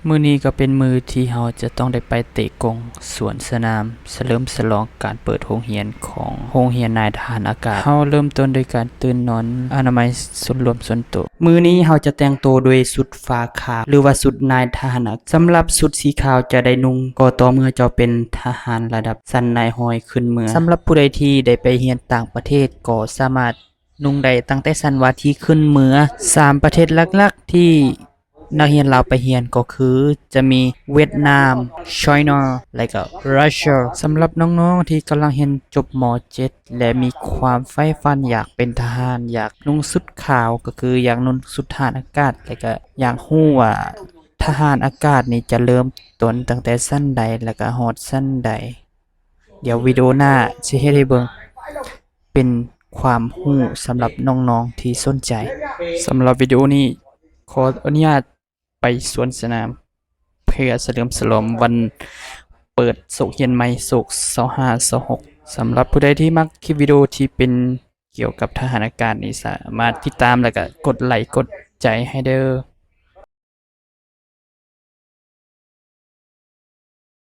ມື້ນີ້ກໍເປັນມື້ທີ່ເຮົາຈະຕ້ອງໄດ້ໄປເຕະກົງສວນສະໜາມ ສະເຫຼີມສະຫຼອງການເປີດໂຮງຮຽນຂອງໂຮງຮຽນນາຍທະຫານອາກາດ. ເຮົາເລີ່ມຕົ້ນໂດຍການຕື່ນນອນ, ອະນາໄມສ່ວນລວມສ່ວນໂຕ. ມື້ນີ້ເຮົາຈະແຕ່ງໂຕດ້ວຍຊຸດຟ້າຂາວ ຫຼືວ່າຊຸດນາຍທະຫານອາກາດ. ສຳລັບຊຸດສີຂາວຈະໄດ້ນຸ່ງກໍຕໍ່ເມື່ອເຈົ້າເປັນທະຫານລະດັບຊັ້ນນາຍຮ້ອຍຂຶ້ນເມືອ. ສຳລັບຜູ້ໃດທີ່ໄດ້ໄປຮຽນຕ່າງປະເທດກໍສາມາດນຸ່ງໄດ້ຕັ້ງແຕ່ຊັ້ນວາທີຂຶ້ນເມືອ. ສາມປະເທດຫຼັກໆທີ່ ນັກຮຽນລາວໄປຮຽນກໍຄືຈະມີຫວຽດນາມ, ໄຊນາ ແລະກໍຣັດເຊຍ. ສຳລັບນ້ອງໆທີ່ກຳລັງຮຽນຈົບ ມ.ເຈັດ ແລະມີຄວາມໃຝ່ຝັນຢາກເປັນທະຫານ, ຢາກນຸ່ງຊຸດຂາວ ກໍຄືຢາກນຸ່ງຊຸດທະຫານອາກາດ ແລະກໍຢາກຮູ້ວ່າທະຫານອາກາດນີ້ຈະເລີ່ມຕົ້ນຕັ້ງແຕ່ຊັ້ນໃດ ແລະກໍຮອດຊັ້ນໃດ. ດຽວວິດີໂອໜ້າຊິເຮັດໃຫ້ເບິ່ງ ເປັນຄວາມຮູ້ສຳລັບນ້ອງໆທີ່ສົນໃຈ. ສຳລັບວິດີໂອນີ້ຂໍອະນຸຍາດໄປສວນສະໜາມ ເພື່ອສະເຫຼີມສະຫຼອງວັນເປີດສົກຮຽນໃໝ່ ສົກ ຊາວຫ້າ ຊາວຫົກ. ສຳລັບຜູ້ໃດທີ່ມັກຄລິບວິດີໂອທີ່ເປັນກ່ຽວກັບທະຫານອາກາດນີ້ ສາມາດຕິດຕາມ ແລະກະກົດໄລກົດໃຈໃຫ້ເດີ້.